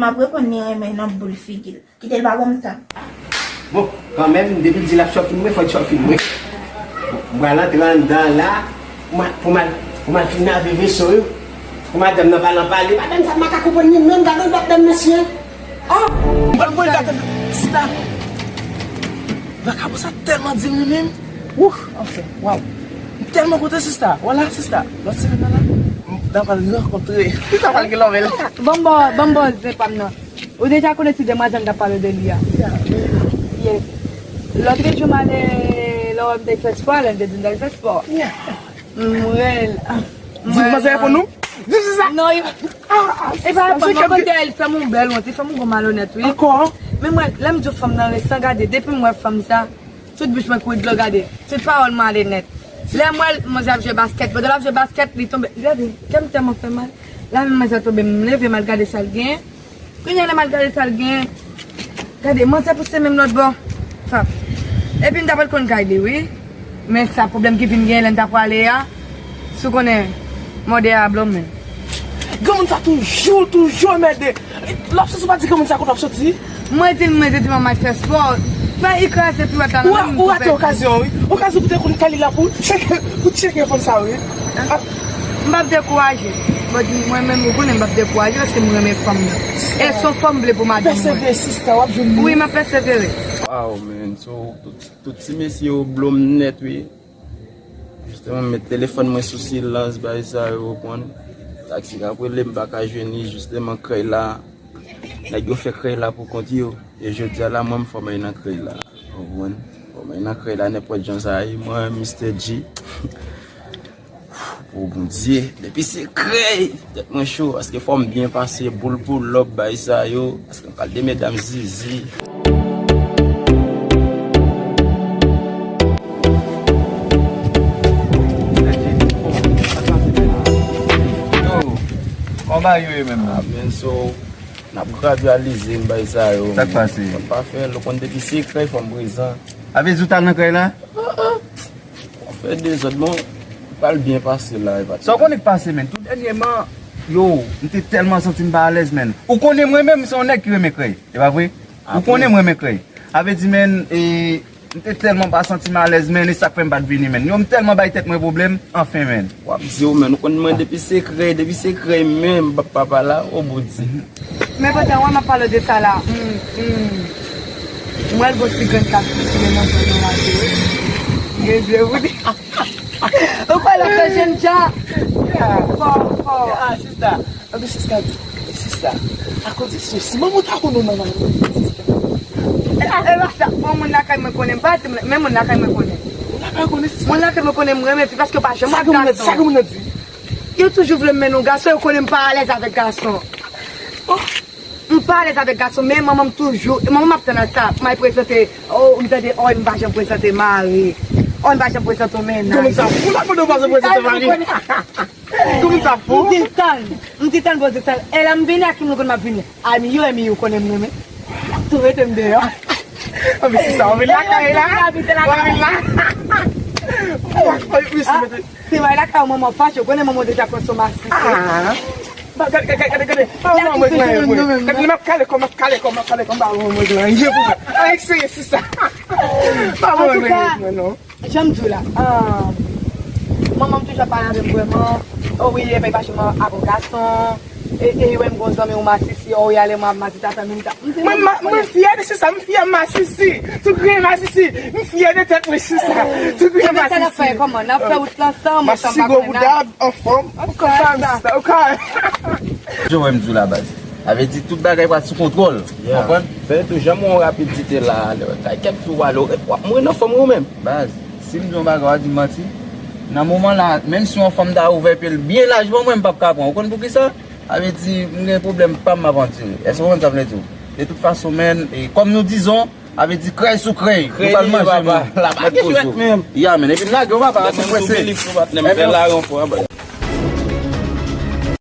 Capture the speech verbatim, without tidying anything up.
M ap reponn li renmen nan boul figi l. Kite l pa ban m tan. Bon, kanmenm, depi l di l ap chòf mwen, fò l chòf mwen. Bon, m pral antre anndan la, pou m al, pou m al, pou m al fin lave veso yo. Pou madanm nan pa nan pale. Madanm sa m pa ka konprann li menm, gade yon madanm mesye. Oh! M pral voye dat sista. Vakabon sa tèlman di m li menm. Ouf, anfen, waw. M tèlman kontan sista. Wala sista. Lòt semèn nan la, m ta pral rankontre. M ta pral gen lòvèl. Ban m ba w, ban m ba w zen pa m nan. Ou deja konnen ti demwazèl m t ap pale de li a? Yeah. Lòt jou m ale, lè w wè m te fè spò, lè m te di m t al fè spò. Yeah. M wè l. Di manzè reponn ou? Di sista. Non, yo. E pa reponn mwen, kote l fè m yon bèl wont, li fè m yon gwo malonèt, wi. Ankò? Men mwen, lè m di w fanm nan ret san gade, depi m wè fanm sa, tout bouch mwen kouri dlo gade. Tout pawòl mwen ale nèt. Lè m wè l, manzè ap jwe baskèt. Pandan l ap jwe baskèt, li tonbe. Gade, kè m tèlman fè mal. La menm manzè tonbe, m leve m al gade sa l genyen. Kounye a lè m al gade sa l genyen. Gade, manzè pouse menm lòt bò. Fap. Epi m ta pral konn kay li, wi. Men sa, pwoblèm ki vin genyen lè n ta prale a. Si w konnen, mòde a blòm men. Granmoun sa toujou, toujou anmède. Lè w ap soti, w pa di granmoun sa kote w ap soti. Mwen di l, mwen di l, mwen al fè spò. Fè l kraze piwèt la nan men m. Ou rate okazyon, wi. Okazyon pou te konn kay li la pou tcheke, pou tcheke fanm sa, wi. M p ap dekouraje. But mwen menm, ou konnen m p ap dekouraje paske m renmen fanm nan. E se yon fanm m vle pou madanm mwen. Pèsevere, sista, w ap jwenn li. Wi, m ap pèsevere. Wow, man. So, tout, tout ti mesye yo blo m nèt, wi. Jisteman, m met telefòn mwen sou silans, bagay sa yo, ou konprann. Taksi k ap rele m, m pa ka jwenn li, jisteman, krèy la. Nèg yo fè krèy la pou kont yo. E jodi a la, mwen, m fòm nan krèy la. Ou konprann? Fòm nan krèy la, nenpòt jan sa ye. Mwen, Mister G. O Bondye, depi se krèy, tèt mwen cho, paske fò m byen pase boul pou lòb bay sa yo, paske m pral de medam zizi. Yo, kòman bagay yo ye menm nan? Amen, so, n ap gradyalize m bay sa yo. Sa k pase? Fò n pa fè l, ou konn depi se krèy fò m prezan. A vle di w t al nan krèy la? Fè dezòd, bon, pral byen pase la, e pa. Sa w konnen k pase, menn? Tou dènyèman, yo, m te tèlman santi m pa alèz, menn. Ou konnen mwen menm, m se yon nèg ki renmen krèy, e pa vre? Ou konnen m renmen krèy. A vle di, menn, e, m te tèlman pa santi m alèz, menn, e sa k fè m pa t vini, menn. Yo, m tèlman bay tèt mwen pwoblèm, anfen, menn. W ap di w, menn, ou konn mwen depi se krèy, depi se krèy menm, m p ap pa pale a, o Bondye. Men pandan w wè m ap pale w de sa la, hmm, hmm. M wè l gon ti grenn kap ki simen nan zòn nan la tou wi. Gen zye pou di. Ou kwè l ap fè jèn jan? Fò, fò. Ah, sista. Anpi sista di, sista. Akote sou si manman w ta konnen w nan la sista. E pa sa, bon, moun lakay mwen konnen, m pa di, men moun lakay mwen konnen. Moun lakay konnen sista. Moun lakay mwen konnen, m renmen fi paske yo pa janm wè gason. Sa granmoun nan di, sa granmoun nan di. Yo toujou vle m mennen yon gason, yo konnen m pa alèz avèk gason. Oh. M pa alèz avèk gason, men manman m toujou, manman m ap tann sa, m al prezante, oh, m tande, oh, m pa janm prezante mari, oh, m pa janm prezante yon mennaj. Kòman sa fou la, kote w pa janm prezante mari? Kòman sa fou? M di tann, m di tann, Bondye tann. E lè m vini, ak ki moun konn m ap vini? Ami yo, ami yo konnen m renmen. Tou mete m deyò. Anpi sista, w vin lakay la. W vin la. Oh, oh, wi, sista. Se bay lakay ou manman w fache, ou konnen manman w deja pran sou masisi. Ah. Gade, gade, gade, gade. Manman mwen gen anyen pou mwen. Gade, m ap kale kò, m ap kale kò, m ap kale kò, m pa manman mwen gen anyen pou mwen. Ay, serye, sista. Pa manman mwen gen anyen pou mwen, non. Jan m di w la, ah, manman m toujou ap pale avè m vrèman. Oh wi, e pa fache m avè yon gason. E, e, wi, m gon zanmi ou masisi, oh, y ale mwen ap masisi, sa fè m vin ta. Mwen, mwen, mwen fyè de sista, m fyè masisi. Tout griyen masisi. M fyè de tèt mwen sista. Tout griyen masisi. Ebyen, sa n ap fè kòman? N ap fè wout la ansanm, masisi gwo bouda, anfòm. Ou konprann, sista? Ou ka. Jan w wè m di w la, baz. Sa vle di tout bagay pral sou kontwòl. Ou konprann? Fè tou, jan m wè w rapidite la, lè w kay kèk jou w ale, w ap mouri nan fanm ou menm. Baz, si m di yon bagay, w ap di m manti. Nan moman la, menm si yon fanm ta ouvè pye l byen laj ban mwen, m p ap ka pran. Ou konn poukisa? Sa vle di, m gen pwoblèm pa m, m ap andire. Èske w konprann sa m vle di w? De tout fason, menn, e kòm nou dizon, sa vle di krèy sou krèy. Nou pral manje nou. Mèt poze w. Ya, menn, epi n lage w, papa, nou prese.